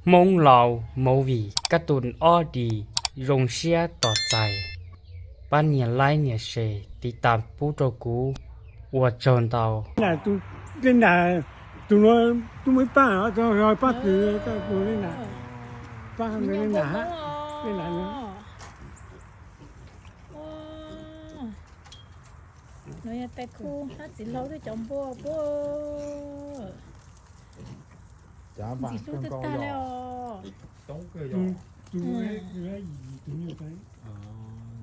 Hmoob Laus Movie kab tus ob di zoo siab tos txais, pab nias like nias share tiv tas pub rau kuv, ua tsaug ntau. Tus no, tus muaj ib pab, pab tus, tus li na, pab li na, li na. No yog tais khu hab txiv laug twb cov npua puab. Ntxim hlub tag tag li os.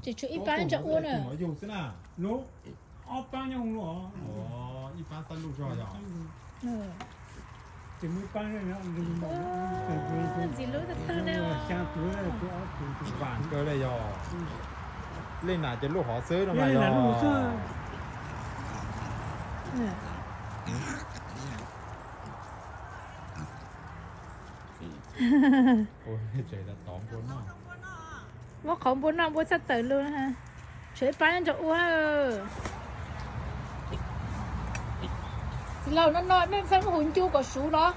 Tseem tshuav ib pab ntsa ua na. Ntxim hlub tag tag li os. Li na ces lub hov xwb no mas yog. Muab qhov npua noj npua txhaj tawm lug. Tshuav ib pab nyob ntsa ua. Txiv laug, no no nej txhaj muab huv ncu kom suv los?